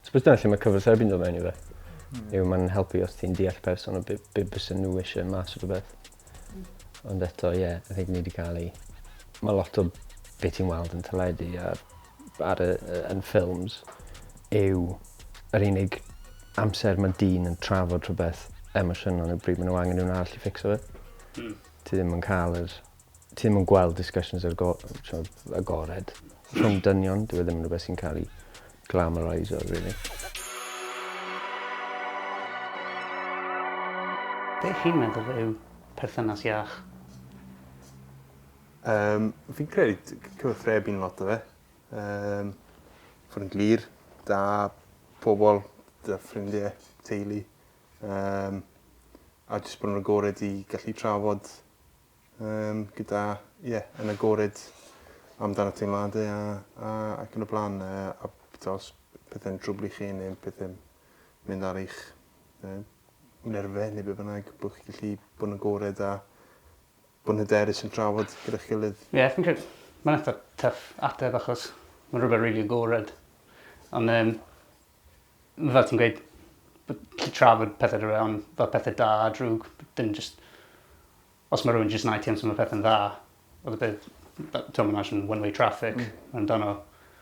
Suppose dyna lle mae cyfathrebu'n dod mewn i fe. Yw mae'n helpu os ti'n deall person o be, be bysen nhw eisiau mas o rhywbeth. Ond eto, ie, yeah, I think ni wedi cael ei... Mae lot o be ti'n weld yn teledu a ar y, yn ffilms yw yr unig amser mae dyn yn trafod rhywbeth emosiynol yw bryd maen nhw angen rhywun arall i fixo fe. Ti ddim yn cael yr... Ti ddim yn gweld discussions ar agored rhwng dynion. Dyw e ddim yn rhywbeth sy'n cael ei glamorisio, really. Be chi'n meddwl yw perthynas iach? Yym fi'n credu cyfathrebu'n lot o fe. Yym fod yn glir 'da pobol, 'da ffrindie, teulu. Yym a jyst bod yn agored i gallu trafod yym gyda ie yn agored amdan y teimlade a a ac yn y bla'n yy a t'o' os pethe'n trwbl i chi ne' pethe'n mynd ar eich yy nerfe ne' be' bynnag bo' chi gallu bod yn agored a bod yn hyderus yn trafod gyda'ch gilydd. Ie fi'n credu ma'n eitha tough ateb achos ma'n rwbeth rili agored on' yym fel ti'n gweud bo' gallu trafod pethe 'da fe on' fel pethe da a drwg dim jyst os ma' rywun jyst 'na i ti amser ma' pethe'n dda odd y peth fel t'o' ma'n action one way traffic. Ma'n amdano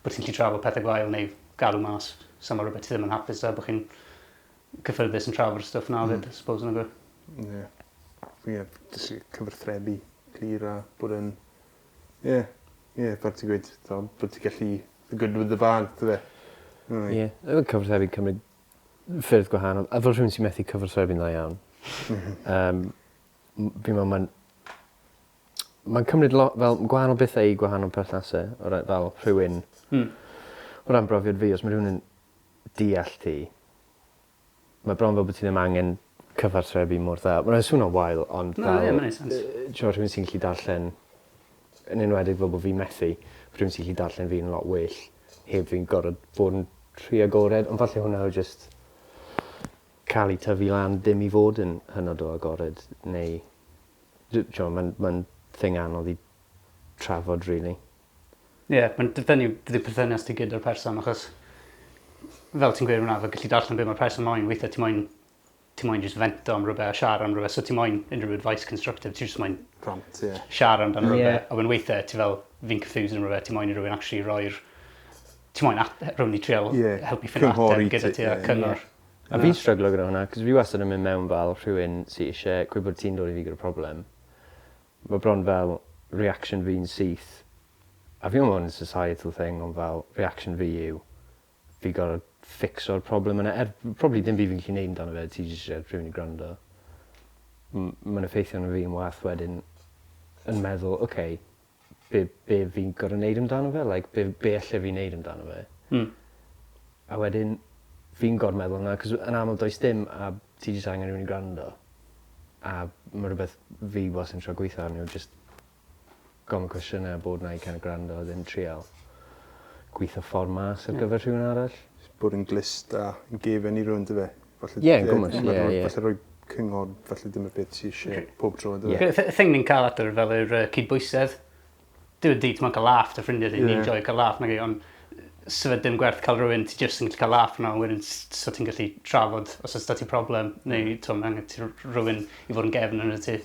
bo' ti'n gallu trafod pethe gwael neu galw mas sa ma' rwbeth ti ddim yn hapus 'da bo' chi'n cyffyrddus yn trafod y stwff 'na 'fyd I suppose nag yw? Ie. Ie jys i cyfathrebu clir a bod yn ie ie fel ti'n gweud t'o' bod ti gallu the good with the bad t'be? Hmm. Ie. Yy cyfathrebu cymryd ffyrdd gwahanol a fel rhywun sy methu cyfathrebu'n dda iawn. Yym fi'n me'wl ma'n ma'n cymryd lo- fel gwahanol bethe i gwahanol perthnase o ra- fel rhywun... Hmm. O ran brofiad fi os ma' rhywun yn deall ti ma' bron fel bo' ti ddim angen cyfathrebu mor dda. Mae'n swno'n wael ond fel... Na ie ma'n neud sense. Yy t'mo' rhywun sy'n gallu darllen yn enwedig fel bo' fi methu rhywun sy gallu darllen fi'n lot well heb fi'n gor'o' bod yn rhy agored ond falle hwnna yw jyst ca'l 'u tyfu lan dim i fod yn hynod o agored neu t'mo' ma'n ma'n thing anodd i trafod rili. Ie ma'n dibynnu beth yw perthynas ti gyda'r person achos fel ti'n gweud wnna fel gallu darllen be' ma'r person moyn weithe ti moyn ti moyn jyst fento am rwbeth a siara am rwbeth so ti moyn unrhyw advice constructive ti jyst moyn... Rant ie. ...siara amdano rwbeth. Ie. A wedyn weithe ti fel fi'n confused am rwbeth ti moyn i rywun actually roi'r ti moyn at- rhywun i trial... Ie. ...helpu ffindo ateb gyda ti a cyngor. Ie. A fi'n stryglo gyda hwnna 'c'os fi wastad yn mynd mewn fel rhywun sy isie gwybod ti'n dod i fi gyda problem. Ma' bron fel reaction fi'n syth a fi'n me'wl ma' 'wn yn societal thing ond fel reaction fi yw fi gor'o' fficso'r problem yna er probably dim byd fi'n gallu neud amdano fe ti jyst isie rhywun i grando. M- ma'n effeithio arno fi yn wath wedyn yn meddwl oce be' be' fi'n gor'o' neud amdano fe like be' be' alle fi neud amdano fe? Hmm. A wedyn fi'n gor'o' meddwl 'na 'c'os yn amal does dim a ti jyst angen rywun i grando. A ma' rwbeth fi wastad yn trio gweitho arno yw jyst gofyn cwestiyne a bod 'na i kind of grando a ddim trial gwitho ffor mas ar gyfer rhywun arall. Jyst bod yn glust a yn gefen i rywun dyfe? Falle... Ie yn gwmws ie ie. Falle rhoi cyngor falle dim y beth ti isie pob tro on'd yfe? Ie. Y thing ni'n ca'l ato fel yw'r yy cydbwysedd. Diwedd y dydd ti moyn ca'l laff 'da ffrindie ti. Ie. Ni'n joio ca'l laff nag yw on' sa fe dim gwerth ca'l rywun ti jyst yn gallu ca'l laff 'na wedyn so ti'n gallu trafod os o's 'da ti problem neu t'o' ma' angen ti rywun i fod yn gefn arnot ti.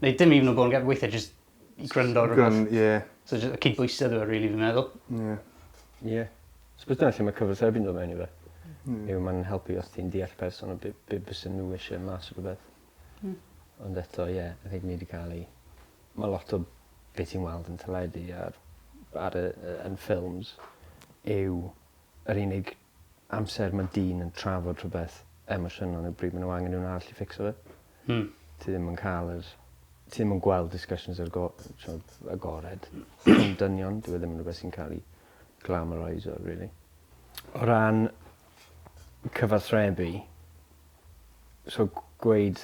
Neu dim even yn bod yn gefn weithie jyst i gryndo ar rwbeth. Ie. So jys y cydbwysedd yw e rili fi'n meddwl. Ie. Ie. Suppose dyna lle ma' cyfathrebu'n dod mewn i fe. Hmm. Yw ma'n helpu os ti'n deall person a be' be' bysen n'w isie mas o rwbeth. Ond eto ie I think ni 'di ca'l 'u ma' lot o be' ti'n weld yn teledu a'r ar y yy yn ffilms yw yr unig amser ma' dyn yn trafod rhwbeth emosiynol yw pryd ma' n'w angen rywun arall i fficso fe. Ti ddim yn ca'l yr ti ddim yn gweld discussions ar go- t'od agored rhwng dynion dyw e ddim yn rwbeth sy'n ca'l 'i glamouriso rili. O ran cyfathrebu so gweud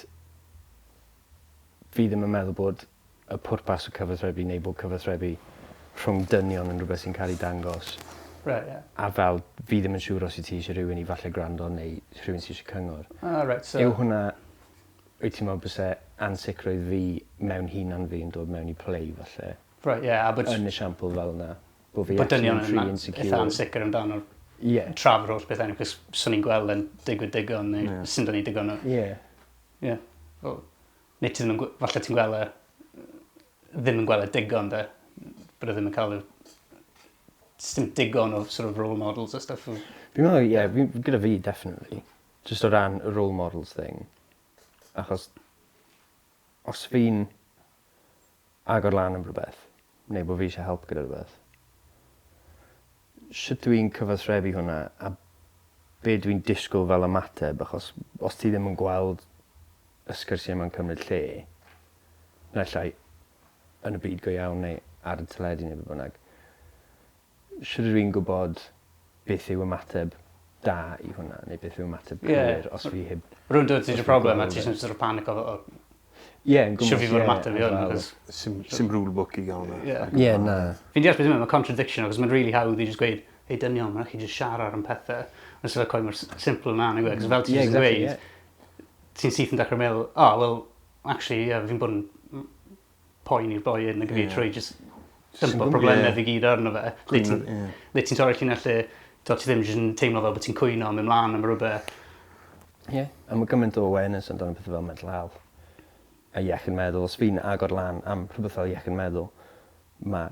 fi ddim yn meddwl bod y pwrpas o cyfathrebu neu bod cyfathrebu rhwng dynion yn rhywbeth sy'n cael ei dangos. Reit ie. A fel fi ddim yn siŵr os wyt ti isie rhywun i falle gwrando neu rhywun sy isie cyngor. Ah reit so... Yw hwnna wyt ti'n me'wl byse ansicrwydd fi mewn hunan fi yn dod mewn i play falle? Reit ie a bod... Yn esiampl fel 'na. Bo' fi Bod actually dynion yn rhy yn insecure. Eitha ansicr amdano'r Trafod holl beth enw, cos swn i'n gweld yn digwydd digon, neu sy'n dod ni digon o. Ie. Well, neu ti ddim yn, falle ti'n gweld e, ddim yn gweld e digon, de. Bod e ddim yn cael y... Dim digon o sort of role models a stuff. Fi'n meddwl, ie, yeah, gyda fi, definitely. Just o ran y role models thing. Achos, os fi'n agor lan am rhywbeth, neu bod fi eisiau help gyda rhywbeth, sut dwi'n cyfathrebu hwnna a be dwi'n disgwyl fel ymateb, achos os ti ddim yn gweld y sgyrsiau yma'n cymryd lle, naill ai yn y byd go iawn neu ar y teledu neu be bynnag, sut ydw i'n gwybod beth yw ymateb da i hwnna, neu beth yw ymateb cywir, os fi heb. Rwy'n dod i'r problem a ti'n sort of panic o Ie, yn gwmws. Siwr fi fod ymateb i hwn, achos. Sim rule book i gael na. Ie, na. Fi'n deall beth yw'n mae contradiction, achos mae'n really hawdd i just gweud, "Hei dynion, mae'n rhaid chi just siarad am pethau." Ond sy'n quite mor simple na, nag yw e? Cos fel ti'n just gweud, ti'n syth yn dechrau meddwl, "Oh, well, actually, yeah, fi'n bod yn poen i'r boi hyn, nag fi," trwy just dympo problemau fi gyd arno fe. Le ti'n torri llinell lle to, ti ddim jyst yn teimlo fel bod ti'n cwyno am ymlaen am rhywbeth. Ie, a mae gymaint o awareness amdano pethau fel mental health a iechyd meddwl. Os fi'n agor lan am rhywbeth fel iechyd meddwl, mae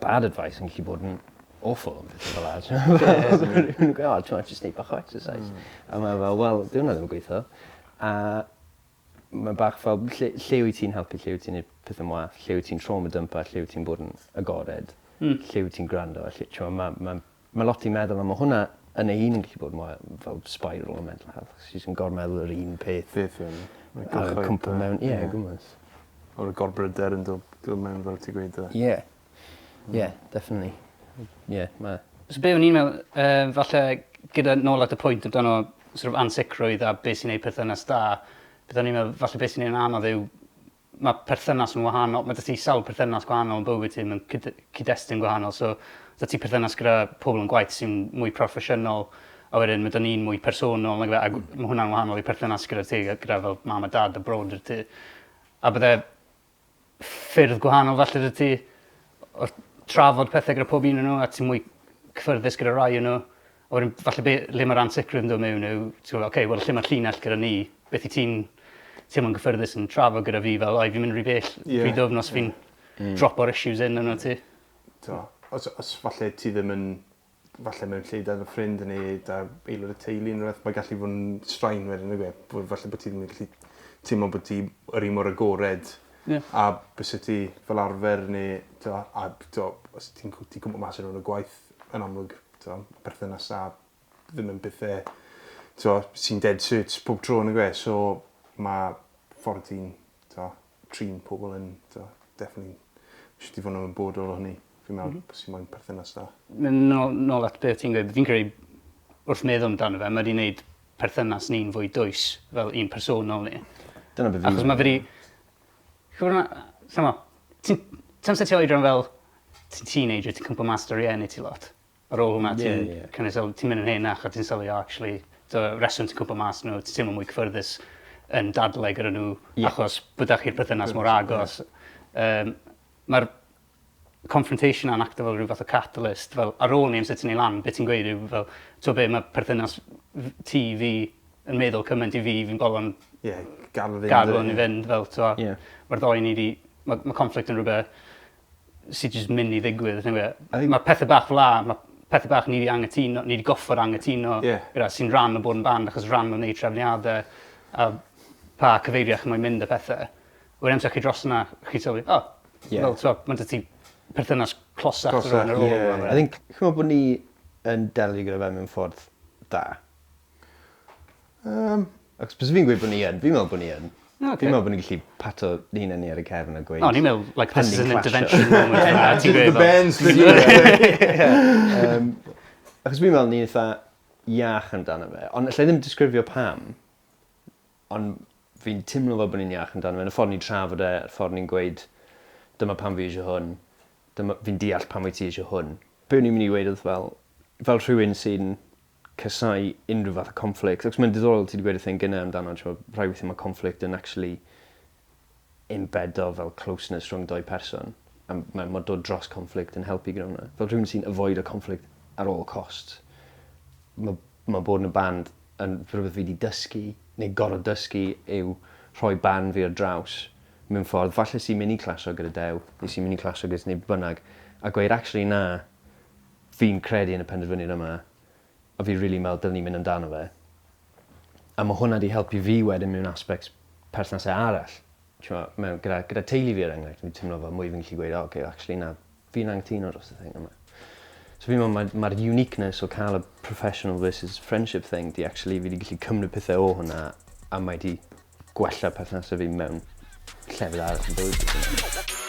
bad advice yn gallu bod yn awful am pethau fel 'na. Rhywun yn gweud, "Oh, ti'n just neud bach o exercise." A mae fel, "Wel, di hwnna ddim yn gweithio." A mae bach fel, lle wyt ti'n helpu, lle wyt ti'n neud pethau mwath, lle wyt ti'n trauma dumpa, lle wyt ti'n bod yn agored, lle wyt ti'n gwrando. Lle, ti'n ma lot i'n meddwl, a mae hwnna yn ei hun yn gallu bod mwy fel spiral o mental health. Ti'n gormeddwl yr un peth. Beth yw. A cwmpa mewn, ie, gwmws. O'r gorbryder yn dod mewn fel ti'n gweud. Ie. Ie, definitely. Ie, mae. So be o'n i'n meddwl, falle gyda nôl at y pwynt amdano sort of ansicrwydd a beth sy'n neud perthynas da, beth o'n i'n meddwl, falle beth sy'n neud yn anodd yw mae perthynas yn wahanol, mae 'da ti sawl perthynas gwahanol yn bywyd ti mewn cyd-destun gwahanol, so 'da ti perthynas gyda pobl yn gwaith sy'n mwy proffesiynol, a wedyn mae 'da ni'n mwy personol, nag yw e? A mae hwnna'n wahanol i perthynas gyda ti, gyda fel mam a dad a brodyr ti. A bydde ffyrdd gwahanol falle 'da ti o trafod pethau gyda pob un o'n nhw, a ti'n mwy cyffyrddus gyda rai o'n nhw. A wedyn falle le mae'r ansicrwydd yn dod mewn yw, ti'n gwybod, okay, wel lle mae'r llinell gyda ni, beth i ti'n teimlo'n gyffyrddus yn trafod gyda fi fel, "Oi, fi'n mynd rhy bell, rhy ddwfn os fi'n dropo'r issues in yno ti." To, os falle ti ddim yn falle mewn lle da fy ffrind neu da aelod y teulu neu rhywbeth, mae gallu fod yn straen wedyn, nag yw e? Bod falle bod ti ddim yn gallu teimlo bod ti yr un mor agored a byse ti fel arfer neu, to, a to, os ti'n ti cwmpo mas yn y gwaith yn amlwg, to, perthynas a ddim yn bethau to, sy'n dead certs pob tro, nag yw e? So mae ffordd ti'n to, trin pobl yn to, definitely eisiau ti fod yn ymwybodol o hynny. Fi'n meddwl sy'n moyn perthynas da. Mynd nôl at beth ti'n gweud, fi'n credu wrth meddwl amdano fe, mae wedi gwneud perthynas ni'n fwy dwys fel un personol ni. Dyna beth fi'n Achos mae wedi. Chwbod ma, ti'n amser ti oedran fel, ti'n teenager, ti'n cwmpo mas 'da rieni ti lot. Ar ôl hwnna, ti'n Ie, ie. kind of sylwi, ti'n mynd yn henach a ti'n sylwi, oh, actually, dy reswm ti'n cwmpo mas nhw, ti'n teimlo mwy cyffyrddus yn dadlau gyda nhw, achos bod chi'r perthynas mor agos. Mae'r confrontation a'n acto fel rhyw fath o catalyst, fel ar ôl ni amser ti'n ei lan, beth ti'n gweud yw fel, ti'n be, mae perthynas ti fi yn meddwl cymaint i fi, fi'n bolon Ie, gadw fynd. Gadw hwn i fynd, fel, ti'n mae'r ddoi ni di, mae conflict yn rhywbeth sydd jyst mynd i ddigwydd. Neu mae pethau bach fel la, mae pethau bach ni wedi angytuno, ni wedi goffod angytuno, gyda sy'n rhan o bod yn band, achos rhan o wneud trefniadau, a pa cyfeiriad chi'n moyn mynd a pethau. Wedyn amser chi dros yna, chi'n sylwi, oh, fel, ti'n mae 'da ti perthynas closach Closach, rhywun ar ôl. I think, chi'n meddwl bod ni yn delio gyda fe mewn ffordd da? Achos bys fi'n gweud bod ni yn, fi'n meddwl bod ni yn. Fi'n meddwl bod ni'n gallu pato hunain ni ar y cefn a gweud O, ni'n meddwl, like, pan this is ni'n an clasio. intervention moment. A ti'n The gweud fel, bands, Achos fi'n meddwl ni'n eitha iach amdano fe. Ond allai ddim disgrifio pam, ond fi'n teimlo fel bod ni'n iach amdano fe. Yn y ffordd ni'n trafod e, y ffordd ni'n gweud, "Dyma pam fi eisiau hwn, dyma, fi'n deall pam wyt ti eisiau hwn." Be o'n i'n mynd i weud oedd fel rhywun sy'n casau unrhyw fath o conflict. Achos mae'n diddorol ti wedi gweud y thing gynne amdano, ti'n gwbod, rhai weithiau mae conflict yn actually embedo fel closeness rhwng doi person. A mae dod dros conflict yn helpu gyda hwnna. Fel rhywun sy'n avoid a conflict at all costs. Mae ma bod yn y band yn rhywbeth fi wedi dysgu, neu gorfod dysgu, yw rhoi band fi ar draws mewn ffordd. Falle sy'n mynd i clasho gyda Dew, neu sy'n mynd i clasho gyda neu bynnag, a gweud, "Actually na, fi'n credu yn y penderfyniad yma, a fi really meddwl dylen ni mynd amdano fe." A mae hwnna wedi helpu fi wedyn mewn aspects perthnasau arall. T'mo', mewn, gyda teulu fi er enghraifft, fi'n teimlo fel mwy fi'n gallu gweud, "Oh, okay, actually na, fi'n anghytuno dros y thing yma." So fi'n meddwl mae'r ma uniqueness o cael y professional versus friendship thing di actually fi wedi gallu cymryd pethau o hwnna a mae di gwella perthnasau fi mewn llefydd arall yn bywyd fi.